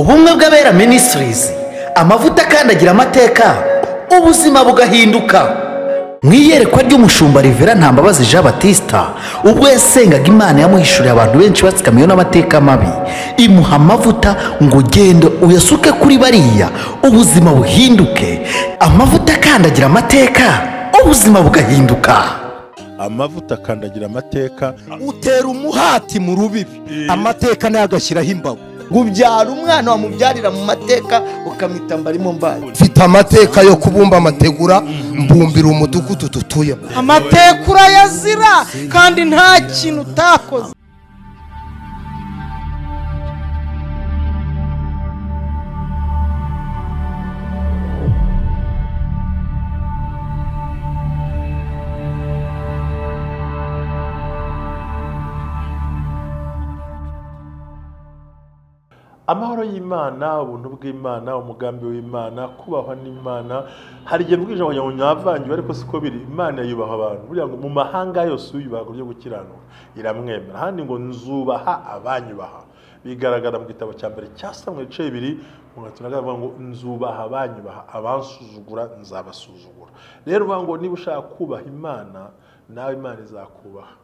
Ubumwe bw'Abera Ministries, amavuta akandagira amateka, ubuzima bugahinduka. Mu iyerekwa ry'umushumba Rivera Ntambabazi Jean Baptista, ubwo yasengaga Imana yamuhishuriye abantu benshi batsikamiwe n'amateka mabi, imuha amavuta ngo genda uyasuke kuri bariya, ubuzima buhinduke. Amavuta akandagira amateka, ubuzima bugahinduka. Amavuta akandagira amateka, utera umuhati mu rubibi, amateka nayo agashyiraho imbago. Ubyara umwana wamubyarira mu mateka ukamwita mbarimo mbaye. Mfite amateka yo kubumba amategura, mbumbira umudugudu dutuyemo. Amateka urayazira kandi nta kintu utakoze. Amahoro y'Imana, ubuntu bw'Imana, umugambi w'Imana, kubahwa n'Imana. Hari igihe mbwije ngo nyavangiwe, ariko siko biri. Imana yubaha abantu. Buriya ngo mu mahanga yose uyubaha byo gukiranuka iramwemera. Handi ngo nzubaha abanyubaha. Bigaragara mu gitabo cya mbere cya Samweli ibice 2 ngo nzubaha abanyubaha, abansuzugura nzabasuzugura. Rero uvuga ngo niba ushaka kubaha Imana, nawe Imana izakubaha.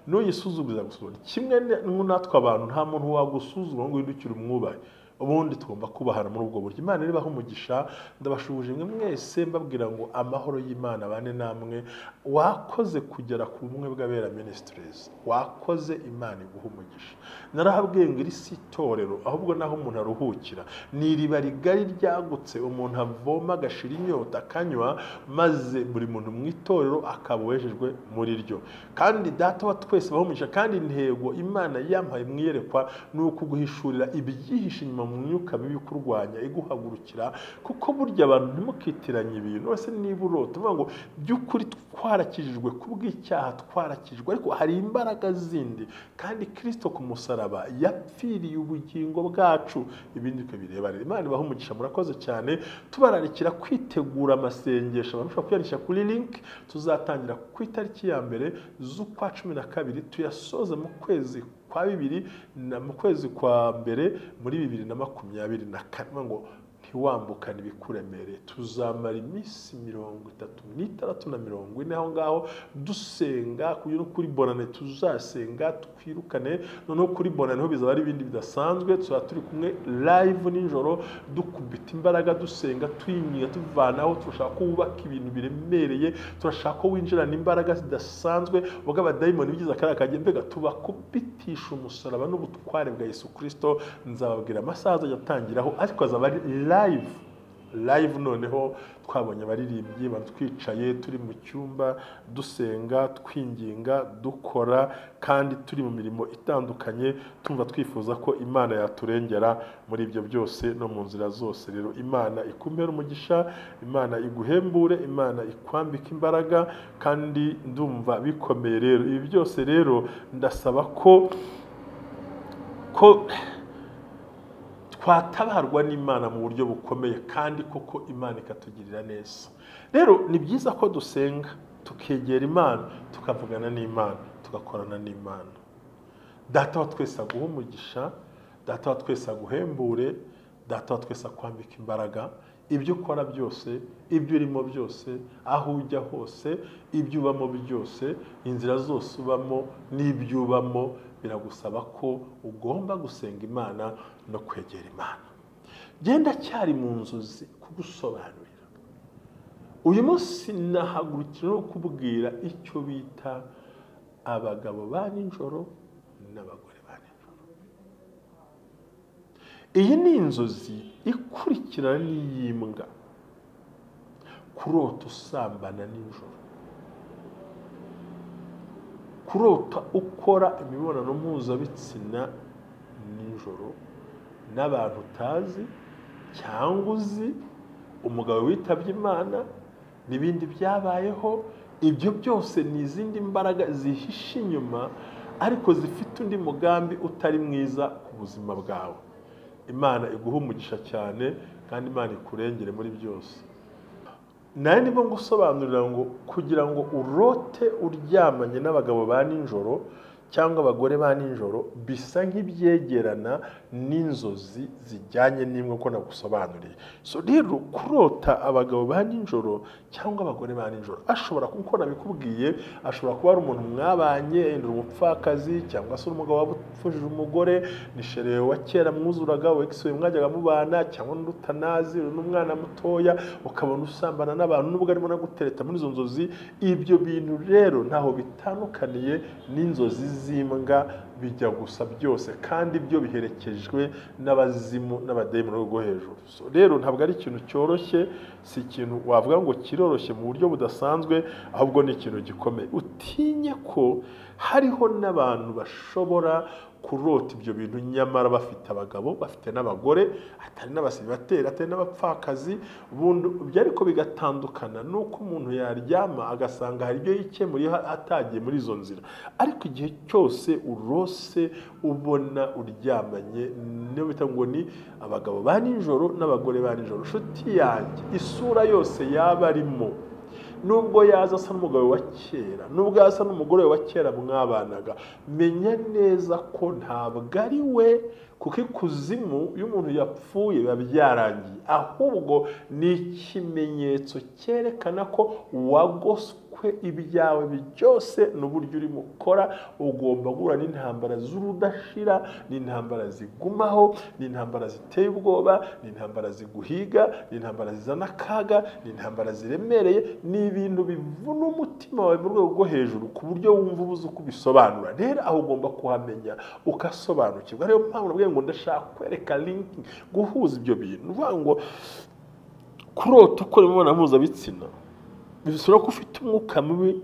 Nuyisuzuguza gusuzugura kimwe natwe abantu, nta muntu wagusuzugura ngo uhindukire umwubahe. Ubundi tugomba kubahana muri ubwo buryo. Imana iribaho umugisha. Ndabashuhuje mwe mwese mbabwira ngo amahoro y'Imana bane namwe. Wakoze kugera ku bumwe bw'Abera Ministries, wakoze, Imana iguha umugisha. Narahabwiye ngo iri si itorero, ahubwo naho umuntu aruhukira ni iriba rigari ryagutse, umuntu avoma agashira inyota akanywa, maze buri muntu mu itorero akaba uwejejwe muri ryo. Kandi Data wa twese abaha umugisha. Kandi intego Imana yampaye mu iyerekwa ni ukuguhishurira ibyihishe inyuma mu myuka mibi kurwanya iguhagurukira, kuko burya abantu ntimukitiranye ibintu. Wese niba urota uvuga ngo by'ukuri twarakijijwe kubw'icyaha, twarakijijwe, ariko hari imbaraga zindi, kandi Kristo ku musaraba yapfiriye ubugingo bwacu. Ibindi bireba rero. Imana ibaha umugisha, murakoze cyane. Tubararikira kwitegura amasengesho. Abantu bashobora kwiyandikisha kuri link. Tuzatangira ku itariki ya 1 z'ukwa 12, tuyasoza mu kwezi kwa 2 na mu kwezi kwa 1 muri 2024. Ngo ntiwambukane ibikuremereye. Tuzamara iminsi 36 na 40 aho ngaho dusenga. Kuri bonane tuzasenga twirukane. Noneho kuri bonane ho bizaba ari ibindi bidasanzwe. Tuzaba turi kumwe live nijoro, dukubita imbaraga, dusenga, twinyiga, tuvanaho. Turashaka ko wubaka ibintu biremereye, turashaka ko winjirana imbaraga zidasanzwe. Ubwo abadayimoni bigize akariya kajya mbega tubakubitisha umusaraba n'ubutware bwa Yesu Kristo. Nzababwira amasaha azajya atangiraho, ariko azaba ari live. Noneho twabonye abaririmbyi batwicaye, turi mu cyumba dusenga, twinginga, dukora, kandi turi mu mirimo itandukanye, tumva twifuza ko Imana yaturengera muri ibyo byose no mu nzira zose. Rero Imana ikumpera umugisha, Imana iguhembure, Imana ikwambika imbaraga, kandi ndumva bikomeye. Rero ibi byose rero ndasaba ko twatabarwa n'Imana mu buryo bukomeye, kandi koko Imana ikatugirira neza. Rero ni byiza ko dusenga, tukegera Imana, tukavugana n'Imana, tugakorana n'Imana. Data wa twese aguha umugisha, Data wa twese aguhembure, Data wa twese akwambika imbaraga. Ibyo ukora byose, ibyo urimo byose, aho ujya hose, ibyo ubamo byose, inzira zose ubamo n'ibyo ubamo, biragusaba ko ugomba gusenga Imana no kwegera Imana. Genda cyari mu nzozi kugusobanurira. Uyu munsi nahagurukira no kubwira icyo bita abagabo ba nijoro n'abagore ba nijoro. Iyi ni inzozi ikurikirana n'iyimbwa. Kurota usambana nijoro, kurota ukora imibonano mpuzabitsina nijoro n'abantu utazi cyangwa uzi, umugabo witabye Imana n'ibindi byabayeho. Ibyo byose ni izindi mbaraga zihishe inyuma, ariko zifite undi mugambi utari mwiza ku buzima bwawe. Imana iguha umugisha cyane, kandi Imana ikurengere muri byose. Naye nibo ngusobanurira ngo kugira ngo urote uryamanye n'abagabo ba nijoro cyangwa abagore ba nijoro bisa nk'ibyegerana n'inzozi zijyanye n'imwe ko nagusobanuriye. So rero kurota abagabo ba nijoro cyangwa abagore ba nijoro, ashobora kuko nabikubwiye, ashobora kuba ari umuntu mwabanye, yenda umupfakazi cyangwa se umugabo wapfushije umugore, ni shere wa kera mwuzuraga, ex we mwajyaga mubana, cyangwa n'utanazi n'umwana mutoya, ukabona usambana n'abantu nubwo arimo nagutereta muri izo nzozi. Ibyo bintu rero ntaho bitandukaniye n'inzozi z'imbwa, bijya gusa byose, kandi byo biherekejwe n'abazimu n'abadayimoni rwo hejuru. So rero ntabwo ari ikintu cyoroshye, si ikintu wavuga ngo kiroroshye mu buryo budasanzwe, ahubwo ni ikintu gikomeye. Utinye ko hariho n'abantu bashobora kurota ibyo bintu nyamara bafite abagabo, bafite n'abagore, atari n'abasiribateri, atari n'abapfakazi, ubundi ibyo ariko bigatandukana nuko umuntu yaryama agasanga hari ibyo yikemuriye atagiye muri izo nzira. Ariko igihe cyose urose ubona uryamanye niyo bita ngo ni abagabo ba nijoro n'abagore ba nijoro, nshuti yanjye, isura yose yaba arimo, nubwo yaza asa n'umugabo wa kera, nubwo yaza n'umugore wa kera mwabanaga, menya neza ko ntabwo ari we, kuko ikuzimu iyo umuntu yapfuye biba byarangiye, ahubwo ni ikimenyetso cyerekana ko wagoswe ibyawe byose n'uburyo urimo ukora. Ugomba guhura n'intambara z'urudashira, ni intambara zigumaho, ni intambara ziteye ubwoba, ni intambara ziguhiga, ni intambara zizana akaga, ni intambara ziremereye, ni ibintu bivuna umutima wawe mu rwego rwo hejuru ku buryo wumva ubuze uko ubisobanura. Rero aho ugomba kuhamenya ukasobanukirwa. Ariyo mpamvu nabwiye ngo ndashaka kwereka link, guhuza ibyo bintu. Uvuga ngo kurota ukora imibonano mpuzabitsina bisura ko ufite umwuka mubi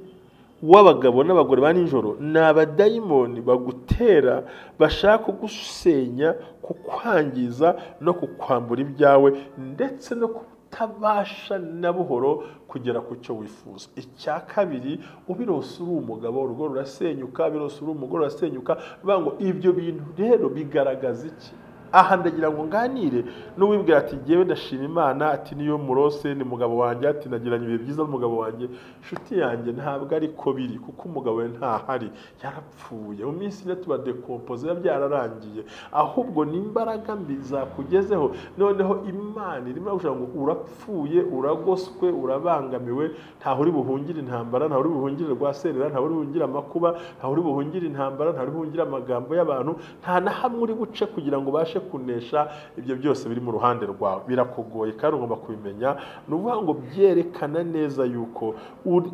w'abagabo n'abagore ba nijoro, ni abadayimoni bagutera bashaka kugusenya, kukwangiza no kukwambura ibyawe, ndetse no kutabasha na buhoro kugera ku cyo wifuza. Icya kabiri, ubirose uri umugabo urugo rurasenyuka, birose uri umugore rurasenyuka. Bivuga ngo ibyo bintu rero bigaragaza iki? Aha ndagira ngo nganire n'uwibwira ati ngewe ndashima Imana, ati niyo murose ni mugabo wanjye, ati nagiranye ibihe byiza n'umugabo wanjye. Nshuti yanjye, ntabwo ariko biri, kuko umugabo we ntahari, yarapfuye mu minsi ine tuba decompose, biba byararangiye. Ahubwo ni imbaraga mbi zakugezeho, noneho Imana irimo kugira ngo urapfuye, uragoswe, urabangamiwe, ntaho uri buhungire intambara, ntaho uri buhungire rwaserera, ntaho uri buhungire amakuba, ntaho uri buhungire intambara, ntaho uri buhungire amagambo y'abantu, nta na hamwe uri buce kugira ngo ubashe kunesha ibyo byose biri mu ruhande rwawe. Birakugoye kandi ugomba kubimenya. Ni ukuvuga ngo byerekana neza yuko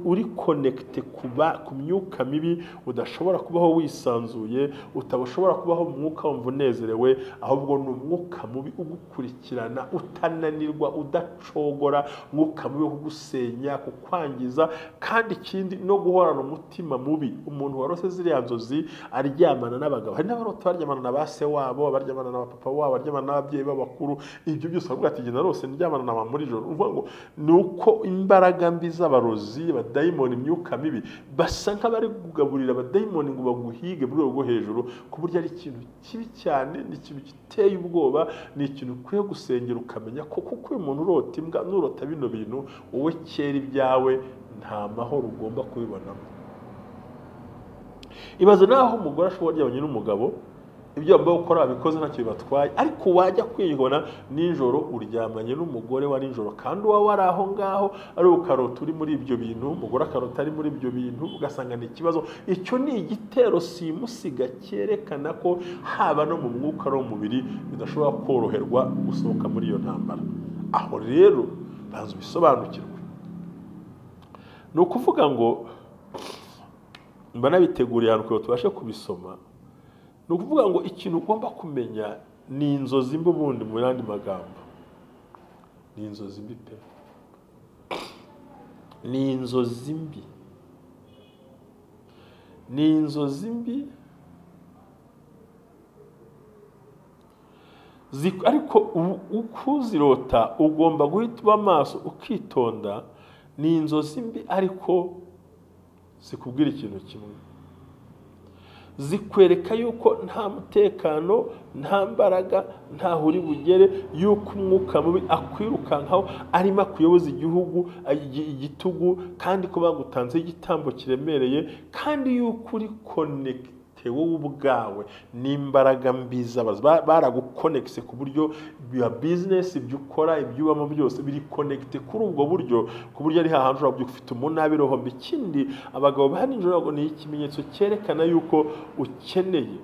uri connecté ku myuka mibi, udashobora kubaho wisanzuye, utabashobora kubaho mu mwuka wumva unezerewe, ahubwo ni umwuka mubi ugukurikirana, utananirwa, udacogora, umwuka mubi wo kugusenya, kukwangiza, kandi ikindi no guhorana umutima mubi. Umuntu warose ziriya nzozi aryamana n'abagabo, hari n'abarota baryamana na ba se wabo, abaryamana na papa wabo, abaryamana n'ababyeyi b'abakuru, ibyo byose bavuga ati genda rose ndyamana na mama muri joro. Uvuga ngo ni uko imbaraga mbi z'abarozi, abadayimoni, imyuka mibi basa nk'abari kugaburira abadayimoni ngo baguhige mu rwego rwo hejuru, ku buryo ari ikintu kibi cyane, ni ikintu giteye ubwoba, ni ikintu ukwiye gusengera ukamenya ko kuko uyu muntu urota imbwa n'urota bino bintu, wowe kera ibyawe nta mahoro ugomba kubibonamo. Ibaze naho umugore ashobora kuryamana n'umugabo, ibyo bambaye gukora babikoze ntacyo bibatwaye, ariko wajya kwibona nijoro uryamanye n'umugore wa nijoro, kandi uba wari aho ngaho ari ukarota uri muri ibyo bintu, umugore akarota ari muri ibyo bintu, ugasanga ni ikibazo. Icyo ni igitero simusiga cyerekana ko haba no mu mwuka no mu mubiri bidashobora koroherwa gusohoka muri iyo ntambara. Aho rero banza ubisobanukirwe. Ni ukuvuga ngo mba nabiteguriye ahantu kugira ngo tubashe kubisoma. Ni ukuvuga ngo ikintu ugomba kumenya ni inzozi mbi, ubundi mu yandi magambo ni inzozi mbi pe, ni inzozi mbi, ni inzozi mbi. Ariko ukuzirota ugomba guhita uba maso ukitonda. Ni inzozi mbi ariko zikubwira ikintu kimwe, zikwereka yuko nta mutekano, nta mbaraga, ntaho uri bugere, yuko umwuka mubi akwirukankaho, arimo akuyoboza igihugu igitugu, kandi ko bagutanzeho igitambo kiremereye, kandi yuko uri connecté Connecté wowe ubwawe n'imbaraga mbi z'abarozi. Baragukonekise ku buryo bya business, ibyo ukora, ibyo ubamo byose biri connecté kuri ubwo buryo, ku buryo ari hahantu ushobora kubyuka ufite umunabi, roho mbi. Ikindi, abagabo ba nijoro ni ikimenyetso cyerekana yuko ukeneye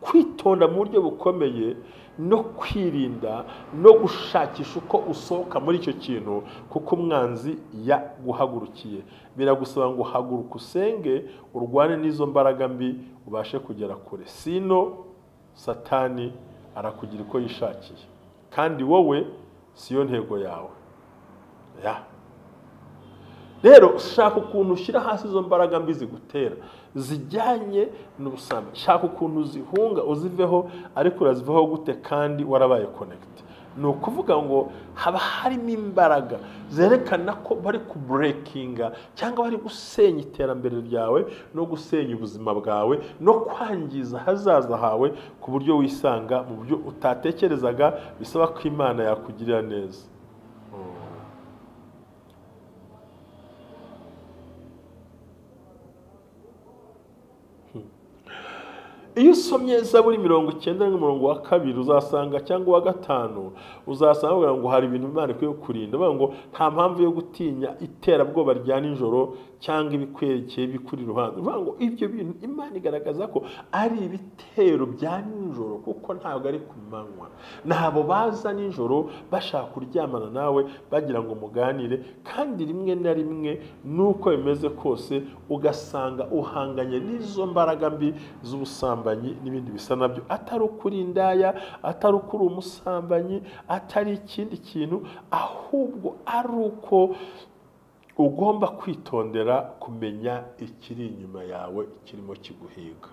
kwitonda mu buryo bukomeye no kwirinda no gushakisha uko usohoka muri icyo kintu, kuko umwanzi yaguhagurukiye. Biragusaba ngo haguruka usenge, urwane n'izo mbaraga mbi, ubashe kugera kure. Sino Satani arakugira uko yishakiye, kandi wowe siyo ntego yawe. Ya rero shaka ukuntu ushyira hasi izo mbaraga mbi zigutera zijyanye n'ubusambanyi, shaka ukuntu uzihunga uziveho. Ariko urazivaho gute kandi warabaye connecté? Ni ukuvuga ngo haba harimo imbaraga zerekana ko bari kuburekinga cyangwa bari gusenya iterambere ryawe no gusenya ubuzima bwawe no kwangiza ahazaza hawe, ku buryo wisanga mu buryo utatekerezaga. Bisaba ko Imana yakugirira neza. Iyo usomye Zaburi 91:2 uzasanga, cyangwa uwa 5, uzasanga bavuga ngo hari ibintu Imana ikwiye kurinda. Bavuga ngo nta mpamvu yo gutinya iterabwoba rya nijoro cyangwa ibikwerekeye bikuri iruhande. Bavuga ngo ibyo bintu Imana igaragaza ko ari ibitero bya nijoro, kuko ntabwo ari ku manywa. Ntabwo baza nijoro bashaka kuryamana nawe bagira ngo muganire, kandi rimwe na rimwe nuko bimeze kose ugasanga uhanganye n'izo mbaraga mbi z'ubusambanyi n'ibindi bisa nabyo, atari ukuri indaya, atari ukuri umusambanyi, atari ikindi kintu, ahubwo ari uko ugomba kwitondera kumenya ikiri inyuma yawe kirimo kiguhiga.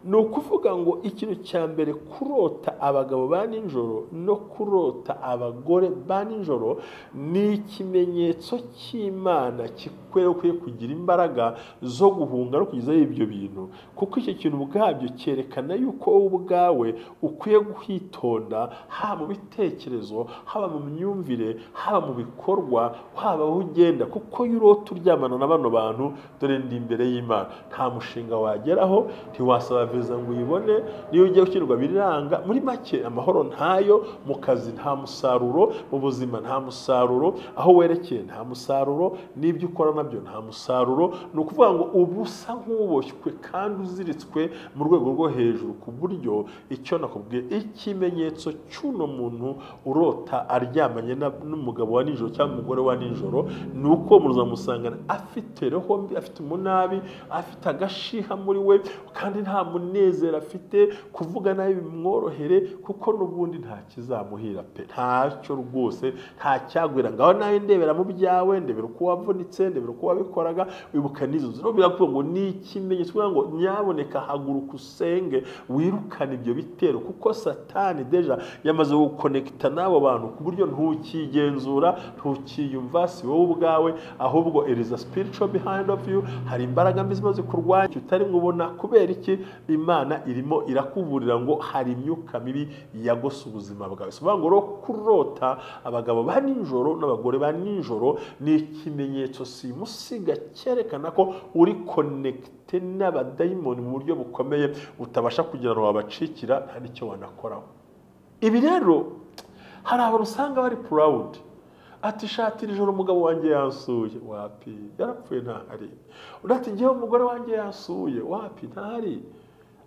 Ni ukuvuga ngo ikintu cya mbere, kurota abagabo ba nijoro no kurota abagore ba nijoro ni ikimenyetso cy'Imana kikwiye kugira imbaraga zo guhunga no kugezaho ibyo bintu, kuko icyo kintu ubwabyo cyerekana yuko wowe ubwawe ukwiye kwitonda, haba mu bitekerezo, haba mu myumvire, haba mu bikorwa, haba aho ugenda. Kuko iyo urota uryamana na bano bantu, dore ndi imbere y'Imana, nta mushinga wageraho, ntiwasaba viza ngo uyibone, niyo ugiye gukirwa biranga. Muri make, amahoro ntayo, mu kazi nta musaruro, mu buzima nta musaruro, aho werekeye nta musaruro, n'ibyo ukora nabyo nta musaruro. Ni ukuvuga ngo uba usa nk'uboshywe kandi uziritswe mu rwego rwo hejuru, ku buryo icyo nakubwiye, ikimenyetso cy'uno muntu urota aryamanye n'umugabo wa nijoro cyangwa umugore wa nijoro, ni uko muzamusangana afite roho mbi, afite umunabi, afite agashiha muri we, kandi nta munezero afite. Kuvuga nabi bimworohere, kuko n'ubundi nta kizamuhira pe, ntacyo rwose, nta cyagwira. Ngaho nawe ndebera mu byawe, ndebera uko wavunitse, ndebera uko wabikoraga, wibuka n'izo nzu. Birakuvuga ngo ni ikimenyetso kugira ngo nyaboneka haguruka usenge, wirukane ibyo bitero, kuko Satani déjà yamaze gukonekita n'abo bantu ku buryo ntukigenzura, ntukiyumva, si wowe ubwawe, ahubwo it is a spiritual behind of you. Hari imbaraga mbi zimaze kurwanya utari ngubona. Kubera iki? Imana irimo irakuburira ngo hari imyuka mibi yagose ubuzima bwawe. Si ngo ro kurota abagabo ba nijoro n'abagore ba nijoro ni ikimenyetso simusiga cyerekana ko uri connecté n'abadayimoni mu buryo bukomeye, utabasha kugira ngo wabacikira, nta n'icyo wanakoraho. Ibi rero hari abantu usanga bari proud, ati shatira ijoro umugabo wanjye yansuye, wapi yarapfuye ntahari. Undi ati ngewe umugore wanjye yansuye, wapi ntahari.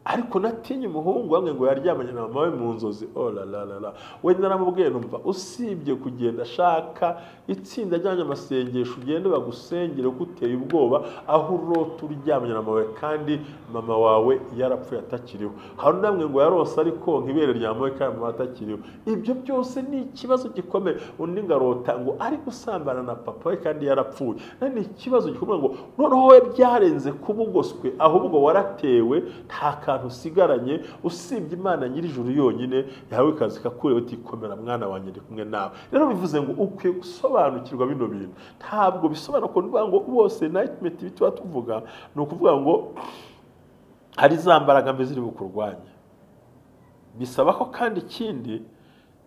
Ariko natinye umuhungu wanjye ngo yaryamanye na mama we mu nzozi. Oh la la la la, we naramubwiye numva usibye kugenda ashaka itsinda ry'abanyamasengesho ugende bagusengere kuko uteye ubwoba, aho urota uryamanye na mama wawe kandi mama wawe yarapfuye atakiriho. Hari undi ngo yarose ariko nk'ibere rya mama we kandi mama atakiriho. Ibyo byose ni ikibazo gikomeye. Undi ngarota ngo ari gusambana na papa we kandi yarapfuye. Ni ikibazo gikomeye ngo noneho we byarenze kuba ugoswe, ahubwo waratewe, nta kantu usigaranye usibye Imana nyir'ijuru yonyine yawe ikaza ikakureba uti komera mwana wanjye ndi kumwe nawe. Rero bivuze ngo ukwiye gusobanukirwa bino bintu. Ntabwo bisobanura ko ngo bose nightmare tuba tuvuga, ni ukuvuga ngo hari za mbaraga mbi ziri bukurwanya. Bisaba ko kandi ikindi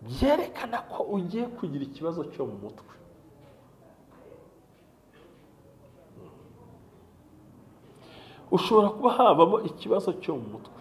byerekana ko ugiye kugira ikibazo cyo mu mutwe. Ushobora kuba habamo ikibazo cyo mu mutwe.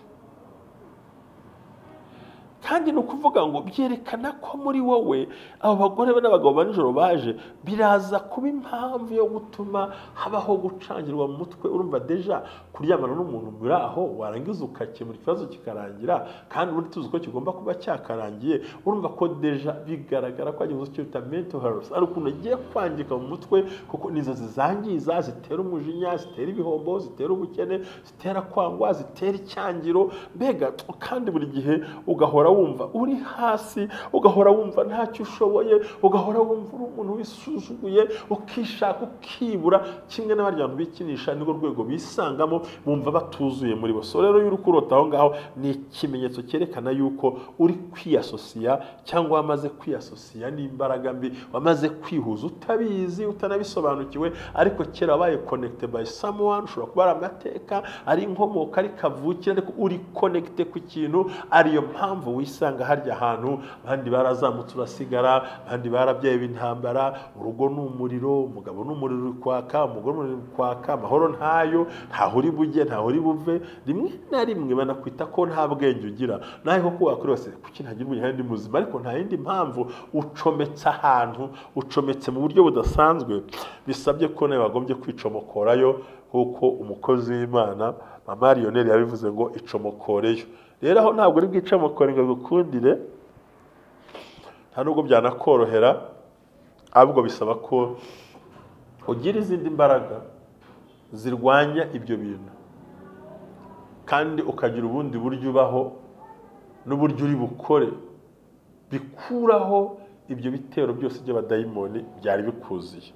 Kandi ni ukuvuga ngo byerekana ko muri wowe abo bagore n'abagabo ba nijoro baje, biraza kuba impamvu yo gutuma habaho gucangirwa mu mutwe. Urumva deja kuryamana n'umuntu muri aho, warangiza ukakemura ikibazo kikarangira, kandi ubundi tuzi ko kigomba kuba cyakarangiye. Urumva ko deja bigaragara ko hagize icyo bita mental health, ari ukuntu agiye kwangika mu mutwe, kuko ni inzozi zangiza, zitera umujinya, zitera ibihombo, zitera ubukene, zitera kwangwa, zitera icyangiro, mbega. Kandi buri gihe ugahora wumva uri hasi, ugahora wumva ntacyo ushoboye, ugahora wumva uri umuntu wisuzuguye, ukishaka ukibura. Kimwe n'abandi bantu bikinisha, nirwo rwego bisangamo, bumva batuzuye muri bo. So rero iyo uri kurota aho ngaho, ni ikimenyetso cyerekana yuko uri kwiyasosiya, cyangwa wamaze kwiyasosiya n'imbaraga mbi, wamaze kwihuza utabizi, utanabisobanukiwe, ariko kera wabaye connected by someone. Ushobora kuba ari amateka, ari inkomoko, ari kavukire, ariko uri connected ku kintu, ariyo mpamvu wisanga harya hantu. Abandi barazamutse urasigara, abandi barabyaye intambara, urugo ni umuriro, umugabo ni umuriro uri kwaka, umugore umuriro uri kwaka, amahoro ntayo, ntaho uri bujye, ntaho uri buve. Rimwe na rimwe banakwita ko nta bwenge ugira, nawe koko wakora wese kuki ntagira ubwenge kandi muzima, ariko nta yindi mpamvu, ucometse ahantu, ucometse mu buryo budasanzwe, bisabye ko nawe bagombye kwicomokorayo, kuko umukozi w'Imana Mama Lionel yabivuze ngo icomokoreyo. Rero aho ntabwo uri bwicomokore ngo agukundire, nta nubwo byanakorohera, ahubwo bisaba ko ugira izindi mbaraga zirwanya ibyo bintu, kandi ukagira ubundi buryo ubaho n'uburyo uri bukore bikuraho ibyo bitero byose by'abadayimoni byari bikuziye.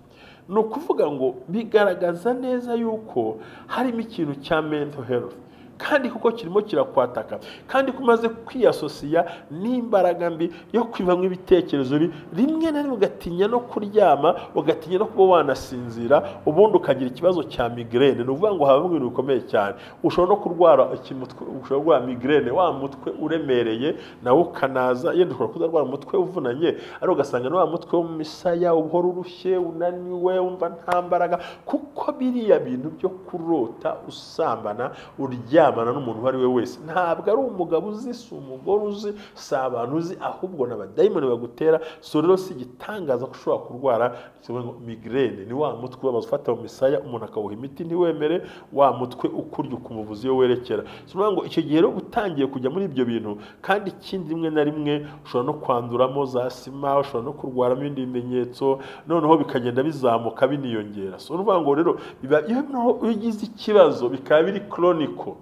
Ni ukuvuga ngo bigaragaza neza yuko harimo ikintu cya mental health, kandi kuko kirimo kirakwataka, kandi ko umaze kwiyasosiya n'imbaraga mbi yo kwivamo ibitekerezo bi, rimwe na rimwe ugatinya no kuryama, ugatinya no kuba wanasinzira, ubundi ukagira ikibazo cya migraine. Ni ukuvuga ngo habamo ibintu bikomeye cyane, ushobora no kurwara ikimutwe, ushobora kurwara migraine, wa mutwe uremereye nawe ukanaza, yenda ushobora kuzarwara umutwe uvunanye, ariko ugasanga na wa mutwe wo mu misaya uhora urushye, unaniwe, wumva nta mbaraga, kuko biriya bintu byo kurota usambana, uryama n'umuntu uwo ari we wese, ntabwo ari umugabo uzi, si umugore uzi, si abantu uzi, ahubwo n'abadayimoni bagutera. So rero si igitangaza ko ushobora kurwara migraine, ni wa mutwe ubabaza ufata mu misaya, umuntu akawuha imiti ntiwemere, wa mutwe ukurya ukumuvuza iyo werekera. So ngo icyo gihe rero utangiye kujya muri ibyo bintu, kandi ikindi rimwe na rimwe ushobora no kwanduramo za sima, ushobora no kurwaramo ibindi bimenyetso, noneho bikagenda bizamuka biniyongera. So uruvuga ngo rero biba iyo ugize ikibazo bikaba biri chronico,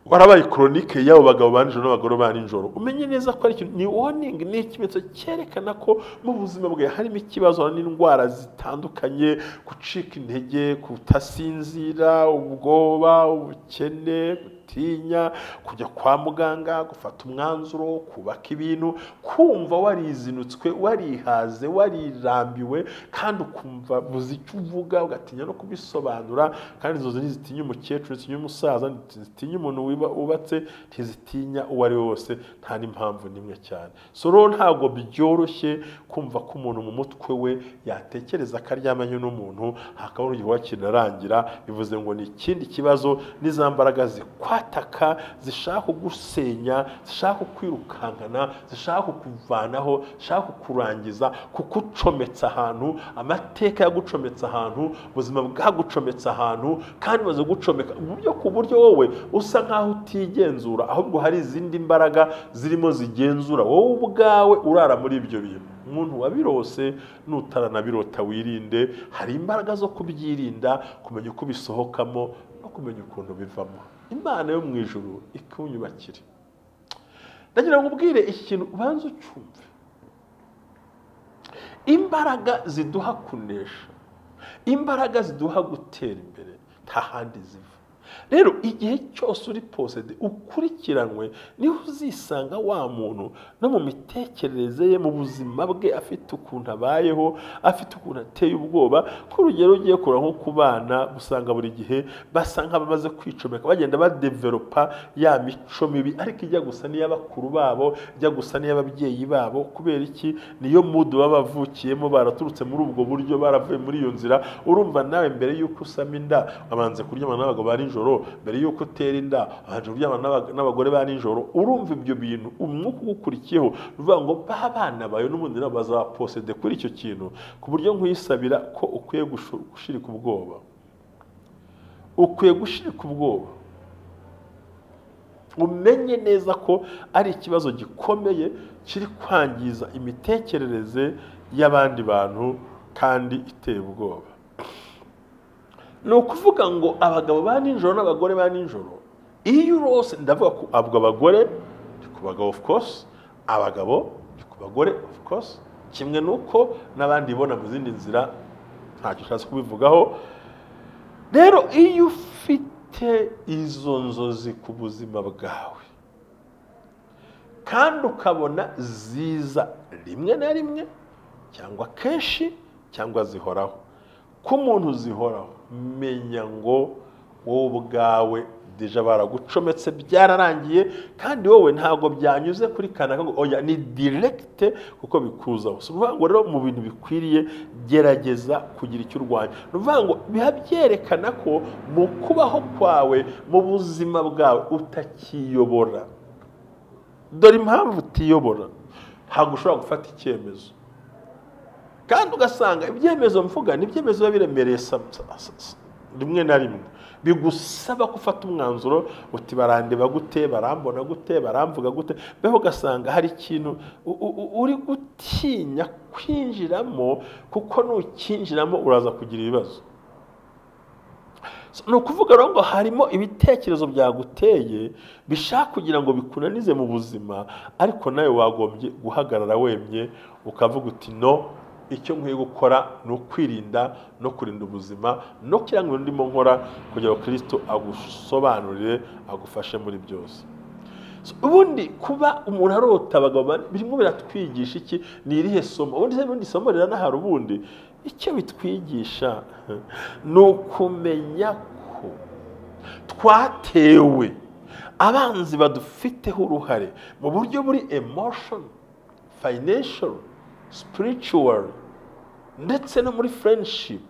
warabaye chronique y'abo bagabo ba nijoro n'abagore ba nijoro, umenye neza ko ari ikintu, ni warning, ni ikimenyetso cyerekana ko mu buzima bwe harimo ikibazo n'indwara zitandukanye, gucika intege, kutasinzira, ubwoba, ubukene, gutinya kujya kwa muganga, gufata umwanzuro, kubaka ibintu, kumva warizinutswe, warihaze, warirambiwe, kandi ukumva buzi icyo uvuga, ugatinya no kubisobanura. Kandi izo ntizitinya umukecuru, ntizitinya umusaza, ntizitinya umuntu wubatse, ntizitinya uwo ari we wose, nta n'impamvu n'imwe cyane. So rero ntabwo byoroshye kumva ko umuntu mu mutwe we yatekereza ko aryamanye n'umuntu hakabona igikorwa kinarangira, bivuze ngo ni ikindi kibazo, n'iza mbaraga zikwataka, zishaka kugusenya, zishaka kukwirukankana, zishaka kukuvanaho, zishaka kukurangiza, kukucometsa ahantu, amateka yagucometsa ahantu, ubuzima bwagucometsa ahantu, kandi baze gucomeka mu ku buryo wowe usa nkaho utigenzura, ahubwo hari izindi mbaraga zirimo zigenzura wowe ubwawe urara muri ibyo bintu. Umuntu wabirose n'utaranabirota wirinde, hari imbaraga zo kubyirinda, kumenya uko bisohokamo no kumenya ukuntu bivamo. Imana yo mu ijuru ikunyubakire. Ndagira ngo ubwire iki kintu ubanze ucyumve. Imbaraga ziduha kunesha, imbaraga ziduha gutera imbere, nta handi ziva. Rero igihe cyose uri posede ukurikiranwe, niho uzisanga wa muntu no mu mitekerereze ye, mu buzima bwe, afite ukuntu abayeho, afite ukuntu ateye ubwoba. Ku rugero ugiye kura nko ku bana, usanga buri gihe basa nk'abamaze kwicomeka, bagenda badevelopa ya mico mibi, ariko ijya gusa n'iy'abakuru babo, ijya gusa n'iy'ababyeyi babo. Kubera iki? Niyo mudu baba bavukiyemo, baraturutse muri ubwo buryo, baravuye muri iyo nzira. Urumva nawe mbere y'uko usama inda, abanze kuryamana n'abagabo ba nijoro, nijoro, mbere yuko utera inda wabanje kuryamana n'abagore ba nijoro. Urumva ibyo bintu umwuka ugukurikiyeho, uvuga ngo ba bana bawe n'ubundi nabo bazaposede kuri icyo kintu, ku buryo nkuyisabira ko ukwiye gushirika ubwoba. Ukwiye gushirika ubwoba, umenye neza ko ari ikibazo gikomeye kiri kwangiza imitekerereze y'abandi bantu kandi iteye ubwoba. Ni ukuvuga ngo abagabo ba nijoro n'abagore ba nijoro, iyo urose, ndavuga ko abwo abagore ni ku bagabo of course, abagabo ni ku bagore of course, kimwe nuko n'abandi ibona mu zindi nzira ntacyo ushatse kubivugaho. Rero iyo ufite izo nzozi ku buzima bwawe kandi ukabona ziza rimwe na rimwe cyangwa kenshi cyangwa zihoraho, ko umuntu zihoraho, menya ngo wowe ubwawe deja baragucometse byararangiye, kandi wowe ntabwo byanyuze kuri kanaka ngo oya, ni direct kuko bikuzaho. Si ukuvuga ngo rero mu bintu bikwiriye gerageza kugira icyo urwanya. Ni ukuvuga ngo biba byerekana ko mu kubaho kwawe, mu buzima bwawe utakiyobora. Dore impamvu utiyobora, ntabwo ushobora gufata icyemezo, kandi ugasanga ibyemezo mvuga ni ibyemezo biba biremereye rimwe na rimwe, bigusaba gufata umwanzuro uti barandeba gute, barambona gute, baramvuga gute. Beho ugasanga hari ikintu uri gutinya kwinjiramo, kuko nukinjiramo uraza kugira ibibazo. Ni ukuvuga rero ngo harimo ibitekerezo byaguteye bishaka kugira ngo bikunanize mu buzima, ariko nawe wagombye guhagarara wemye ukavuga uti no, icyo nkwiye gukora ni ukwirinda no kurinda ubuzima no kugira ngo ndimo nkora kugira ngo Kristo agusobanurire agufashe muri byose. Ubundi kuba umuntu arota abagabo birimo biratwigisha iki? Ni irihe somo? Ubundi somo riranahari. Ubundi icyo bitwigisha ni ukumenya ko twatewe, abanzi badufiteho uruhare mu buryo buri emotion, financial, spiritual, ndetse no muri friendship,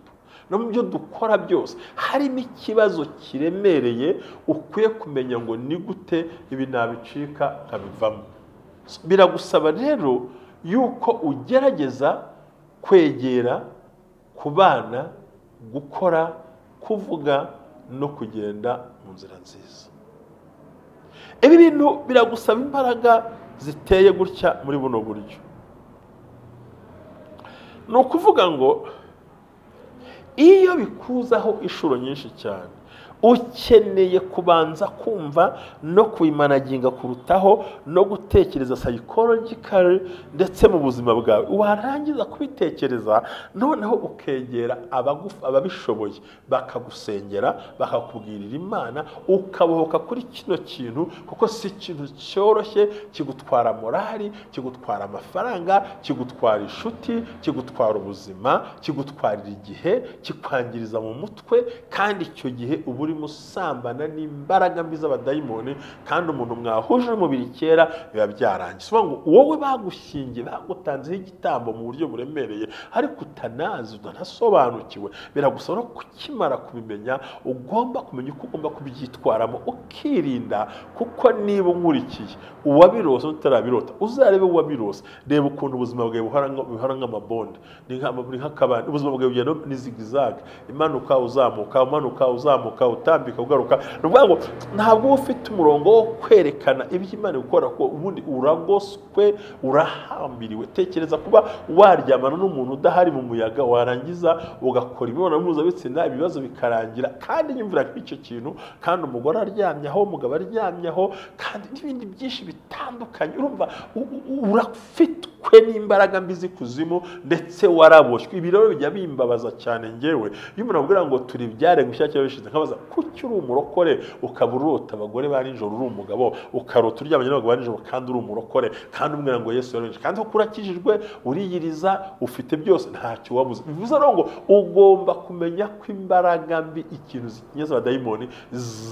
no mu byo dukora byose harimo ikibazo kiremereye. Ukwiye kumenya ngo ni gute ibi nabicika nkabivamo. Biragusaba rero yuko ugerageza kwegera, kubana, gukora, kuvuga no kugenda mu nzira nziza. Ibi bintu biragusaba imbaraga ziteye gutya muri buno buryo. Ni ukuvuga ngo iyo bikuzaho inshuro nyinshi cyane, ukeneye kubanza kumva no kubimanaginga kurutaho no gutekereza psychological ndetse mu buzima bwawe. Warangiza kubitekereza noneho ukegera ababishoboye bakagusengera, bakakubwirira Imana, ukabohoka kuri kino kintu, kuko si ikintu cyoroshye. Kigutwara morali, kigutwara amafaranga, kigutwara inshuti, kigutwara ubuzima, kigutwarira igihe, kikwangiriza mu mutwe, kandi icyo gihe uba urimo usambana n'imbaraga mbi z'abadayimoni, kandi umuntu mwahuje umubiri kera biba byarangiye. Si ngo wowe bagushyingiye, bagutanzeho igitambo mu buryo buremereye, ariko utanazi, utanasobanukiwe. Biragusaba no kukimara kubimenya, ugomba kumenya uko ugomba kubyitwaramo ukirinda, kuko niba unkurikiye uwabirose utarabirota, uzarebe uwabirose, reba ukuntu ubuzima bwawe buhora nk'amabonde, ni nk'akabandi, ubuzima bwawe bugenda ni zigzag, imanuka uzamuka, umanuka uzamuka, utambika ugaruka. Ni ukuvuga ngo ntabwo uba ufite umurongo wo kwerekana ibyo Imana ikora, ko ubundi uragoswe, urahambiriwe. Tekereza kuba waryamana n'umuntu udahari mu muyaga, warangiza ugakora imibonano mpuzabitsina, ibibazo bikarangira, kandi nyumvira nk'icyo kintu, kandi umugore aryamye aho, umugabo aryamye aho, kandi n'ibindi byinshi bitandukanye. Urumva urafitwe n'imbaraga mbi z'ikuzimu, ndetse waraboshywe. Ibi rero bijya bimbabaza cyane njyewe iyo umuntu abwira ngo turi ibyaremwe bishyashya bishize, nkabaza kuki uri umurokore ukaba urota abagore ba nijoro uri umugabo, ukarota uryamanye n'abagabo ba nijoro kandi uri umurokore, kandi umwira ngo Yesu yaraje, kandi ko urakijijwe, uriyiriza, ufite byose, ntacyo wabuze. Bivuze rero ngo ugomba kumenya ko imbaraga mbi, ikintu zikinyeza abadayimoni,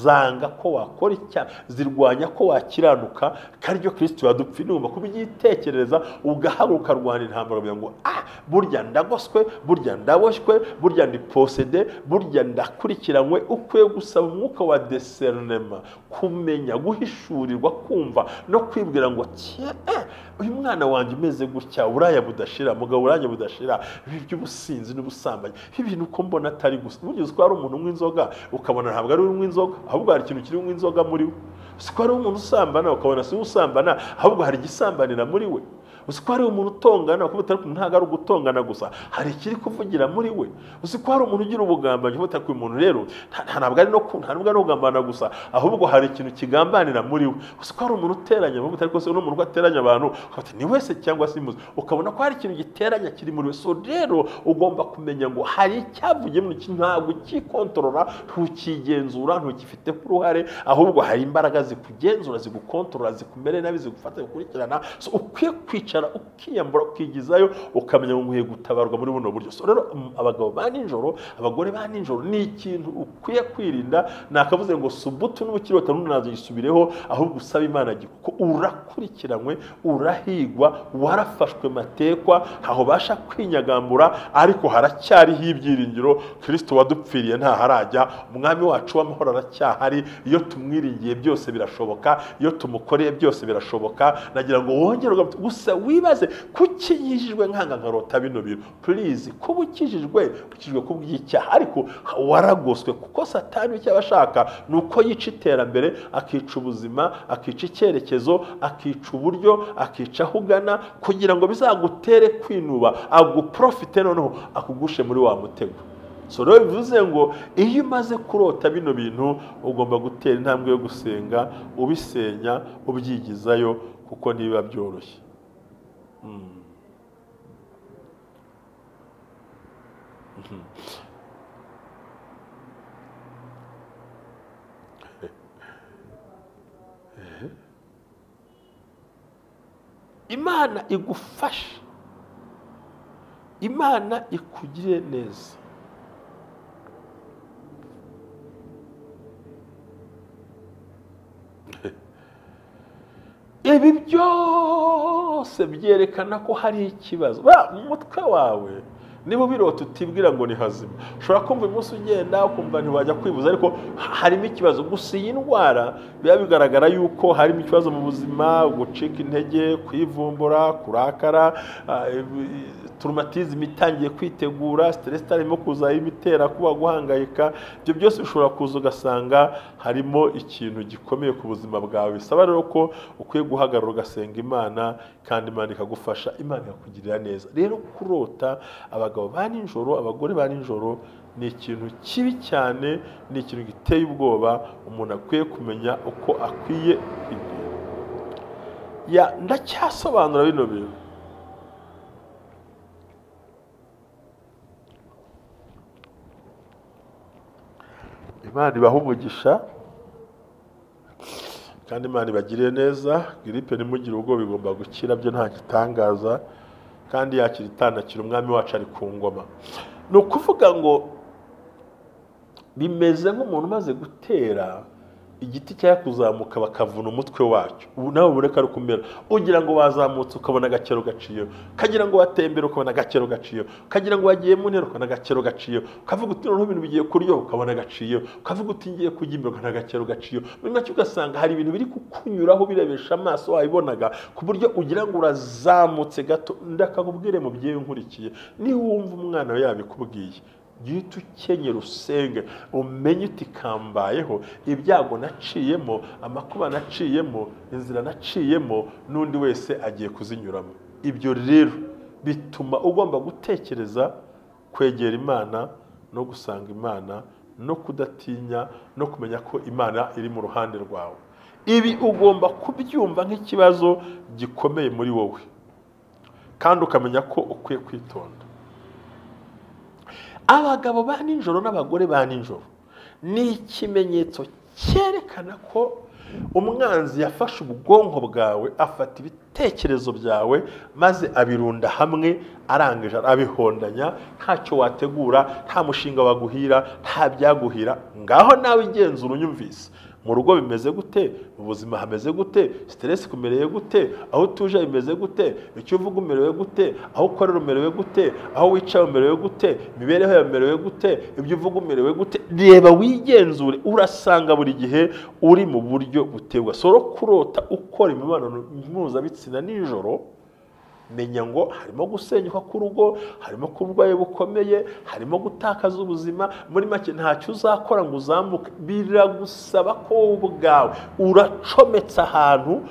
zanga ko wakora icyaha, zirwanya ko wakiranuka, kandi ibyo Kristo yadupfiriye ugomba kubyitekerereza, ugahaguruka ukarwana intambara kugira ngo Burya ndagoswe, burya ndaboshywe, burya ndi posede, burya ndakurikiranywe. Ukwiye gusaba umwuka wa discernement, kumenya, guhishurirwa, kumva no kwibwira ngo uyu mwana wanjye umeze gutya, uraya budashira, mugabo uraya budashira, ibi by'ubusinzi n'ubusambanyi, ibintu uko mbona atari gusa. Burya uzi ko hari umuntu unywa inzoga ukabona ntabwo ari unywa inzoga, ahubwo hari ikintu kiri unywa inzoga muri we. Uzi ko hari umuntu usambana ukabona si usambana, ahubwo hari igisambanira muri we. Uzi ko hari umuntu utongana ukabona ntabwo ari ugutongana gusa, hari ikiri kuvugira muri we. Uzi ko hari umuntu ugira ubugambanyi ukabona ko uyu muntu rero ntabwo ari no ntabwo ari ugambana gusa, ahubwo hari ikintu kigambanira muri we. Uzi ko hari umuntu uteranya ukabona ko se uno muntu ateranya abantu, ukabona ni wese cyangwa se muzi, ukabona ko hari ikintu giteranya kiri muri we. So rero ugomba kumenya ngo hari icyavuye muri iki, ntabwo ukikontorora, ntukigenzura, ntukifiteho uruhare, ahubwo hari imbaraga zikugenzura, zigukontorora, zikumere nabi, zigufata, zigukurikirana. So ukwiye kwicara ukiyambura, ukigizayo, ukamenya ngo nkwiye gutabarwa muri buno buryo. So rero abagabo ba nijoro, abagore ba nijoro ni ikintu ukwiye kwirinda. Nakavuze ngo subutu n'ubukirota ntunazisubireho, ahubwo usaba Imana kuko urakurikiranywe, urahigwa, warafashwe matekwa, ntaho basha kwinyagambura, ariko haracyariho ibyiringiro. Kristo wadupfiriye ntaharajya, umwami wacu w'amahoro aracyahari. Iyo tumwiringiye byose birashoboka, iyo tumukoreye byose birashoboka. Nagira ngo wongere gusa wibaze kuki yijijwe nkanga nkarota bino bintu. Please, kuba ukijijwe, ukijijwe kubw'icyaha, ariko waragoswe, kuko Satani icyo abashaka nuko yica iterambere, akica ubuzima, akica icyerekezo, akica uburyo, akica aho ugana, kugira ngo bizagutere kwinuba, aguprofite noneho akugushe muri wa mutego. So rero bivuze ngo iyo umaze kurota bino bintu ugomba gutera intambwe yo gusenga, ubisenya, ubyigizayo, kuko ntibiba byoroshye. Imana igufasha, Imana ikugire neza. Ibi byose byerekana ko hari ikibazo mu mutwe wawe. Niba ubirota utibwira ngo ni hazima, ushobora kumva umunsi ugenda ukumva ntiwajya kwivuza, ariko harimo ikibazo. Gusa iyi ndwara biba bigaragara yuko harimo ikibazo mu buzima, gucika intege, kwivumbura, kurakara, traumatism itangiye kwitegura, stress itarimo kuza imitera kuba guhangayika. Ibyo byose bishobora kuza ugasanga harimo ikintu gikomeye ku buzima bwawe. Bisaba rero ko ukwiye guhagarara ugasenga Imana, kandi Imana ikagufasha, Imana ikakugirira neza. Rero kurota abagabo ba nijoro, abagore ba nijoro ni ikintu kibi cyane, ni ikintu giteye ubwoba, umuntu akwiye kumenya uko akwiye kwibwira. Ya ndacyasobanura bino bintu. Imana ibahe umugisha kandi Imana ibagirire neza. Grippe ntimugire ubwo bigomba gukira, byo nta gitangaza, kandi yakira itanakira, umwami wacu ari ku ngoma. Ni ukuvuga ngo bimeze nk'umuntu umaze gutera igiti cyaya kuzamuka bakavuna umutwe wacyo, ubu nawe bureka ari kumera, ugira ngo wazamutse ukabona agakero gaciye, kagira ngo watembera ukabona agakero gaciye, kagira ngo wagiye mu ntero ukabona agakero gaciye, ukavuga uti noneho ibintu bigiye kuryoha ukabona gaciye, ukavuga uti ngiye kujya imbere ukabona agakero gaciye. Muri make ugasanga hari ibintu biri kukunyuraho birebesha amaso wabibonaga, ku buryo ugira ngo urazamutse gato. Ndakakubwire mubyeyi unkurikiye, niba wumva umwana we yabikubwiye, gihita ukenyera usenge, umenye uti kambayeho, ibyago naciyemo, amakuba naciyemo, inzira naciyemo, n'undi wese agiye kuzinyuramo. Ibyo rero bituma ugomba gutekereza kwegera Imana no gusanga Imana no kudatinya no kumenya ko Imana iri mu ruhande rwawe. Ibi ugomba kubyumva nk'ikibazo gikomeye muri wowe, kandi ukamenya ko ukwiye kwitonda. Abagabo ba nijoro n'abagore ba nijoro ni ikimenyetso cyerekana ko umwanzi yafashe ubwonko bwawe, afata ibitekerezo byawe maze abirunda hamwe, arangije abihondanya, ntacyo wategura, nta mushinga waguhira, nta byaguhira. Ngaho nawe igenzura unyumvise, Mu rugo bimeze gute? Mu buzima hameze gute? Stress kumereye gute? Aho utuje bimeze gute? Icyo uvuga umerewe gute? Aho ukorera umerewe gute? Aho wicaye umerewe gute? Imibereho yawe umerewe gute? Ibyo uvuga umerewe gute? Reba wigenzure, urasanga buri gihe uri mu buryo butegwa. Soro kurota ukora imibonano mpuzabitsina nijoro, menya ngo harimo gusenyuka k'urugo, harimo kuburwayi bukomeye, harimo gutakaza ubuzima. Muri make ntacyo uzakora ngo uzamuke, biragusaba ko wowe ubwawe uracometse ahantu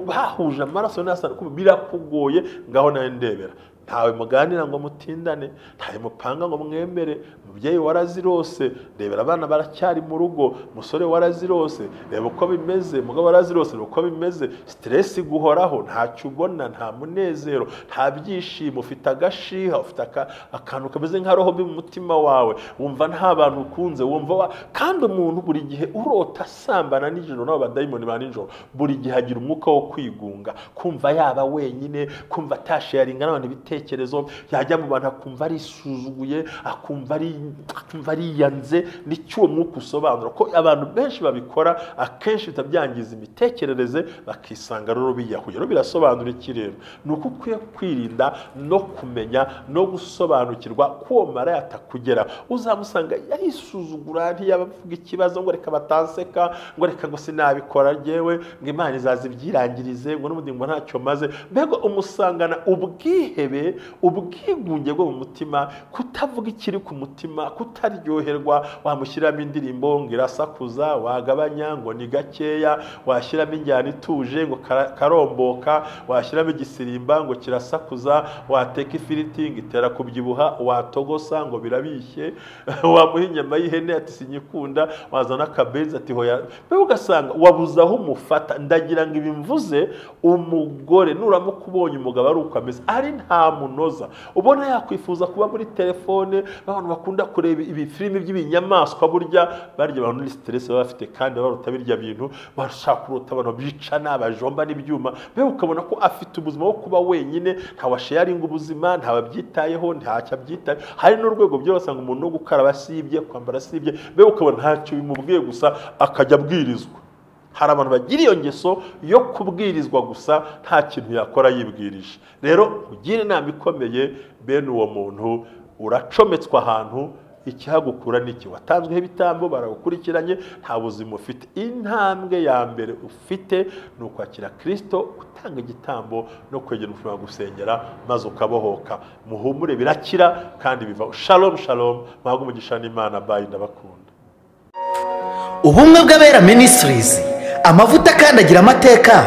bahuje amaraso n'asana, birakugoye. Ngaho nawe ndebera, ntawe muganira ngo mutindane, ntawe mupanga ngo mwemere. Mubyeyi warazirose, rebera abana baracyari mu rugo. Musore warazirose, reba uko bimeze. Mugabo warazirose, reba uko bimeze. Stress guhoraho, ntacyo ubona, nta munezero, nta byishimo, ufite agashiha, ufite akantu kameze nka roho mbi mu mutima wawe, wumva nta bantu ukunze, wumva kandi umuntu buri gihe urota asambana nijoro n'abo badayimoni ba nijoro, buri gihe agira umwuka wo kwigunga, kumva yaba wenyine, kumva atasharinga n'abantu ibitekerezo, yajya mu bantu akumva arisuzuguye, akumva ariyanze. Nicyo uwo mwuka usobanura, ko abantu benshi babikora akenshi bitabyangiza imitekerereze, bakisanga rero biyahuye. Rero birasobanura iki rero? Ni uko ukwiye kwirinda no kumenya no gusobanukirwa ko uwo maraya atakugera. Uzamusanga yarisuzugura, ntiyabavuga ikibazo ngo reka batanseka, ngo reka ngo sinabikora njyewe, ngo Imana izaza ibyirangirize, ngo n'ubundi ngo ntacyo maze. Mbega umusangana ubwihebe, ubwigunge bwo mu mutima, kutavuga ikiri ku mutima, kutaryoherwa. Wamushyiramo indirimbo ngo irasakuza, wagabanya ngo ni gakeya, washyiramo injyana ituje ngo karomboka, washyiramo igisirimba ngo kirasakuza, wateka ifiriti ngo itera kubyibuha, watogosa ngo birabishye, wamuha inyama y'ihene ati sinyikunda, wazana akabenzi ati hoya. Mbega ugasanga wabuze aho umufata. Ndagira ngo ibi mvuze, umugore nuramuka ubonye umugabo ari uko ameze, ari nta munoza, ubona yakwifuza kuba muri telefone. Abantu bakunda kureba ibifilimi by'ibinyamaswa, burya barya abantu ni stress baba bafite, kandi baruta birya bintu, bashaka kurota abantu bicana, bajomba n'ibyuma. Mbega ukabona ko afite ubuzima bwo kuba wenyine, nta washaringa ubuzima, nta babyitayeho, ntacyo abyitaye. Hari n'urwego byo basanga umuntu no gukaraba asibye, kwambara asibye, mbega ukabona ntacyo bimubwiye, gusa akajya abwirizwa. Hari abantu bagira iyo ngeso yo kubwirizwa gusa, nta kintu yakora yibwirije. Rero ugira inama ikomeye bene uwo muntu, uracometswa ahantu, ikihagukura niki? Watanzweho ibitambo, baragukurikiranye, nta buzima ufite. Intambwe ya mbere ufite ni ukwakira Kristo, gutanga igitambo no kwegera umushumba gusengera, maze ukabohoka. Muhumure, birakira kandi biva. Shalom shalom, muhabwe umugisha n'Imana. Bye, ndabakunda. Ubumwe bw'Abera Ministries, amavuta akandagira amateka,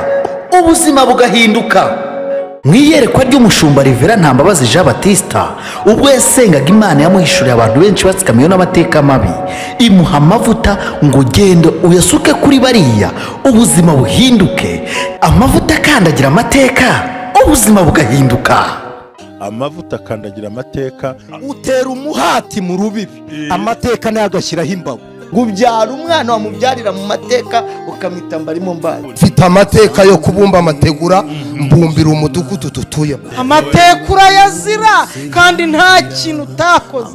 ubuzima bugahinduka. Mu iyerekwa ry'umushumba Rivera Ntambabazi Jean Baptista, ubwo yasengaga Imana yamuhishuriye abantu benshi batsikamiwe n'amateka mabi, imuha amavuta ngo genda uyasuke kuri bariya, ubuzima buhinduke. Amavuta akandagira amateka, ubuzima bugahinduka. Amavuta akandagira amateka, utera umuhati mu rubibi, amateka nayo agashyiraho imbago. Ubyara umwana wamubyarira mu mateka, ukamwita mbarimo mbaye. Mfite amateka yo kubumba amategura, mbumbira umudugudu dutuyemo. Amateka urayazira kandi nta kintu utakoze.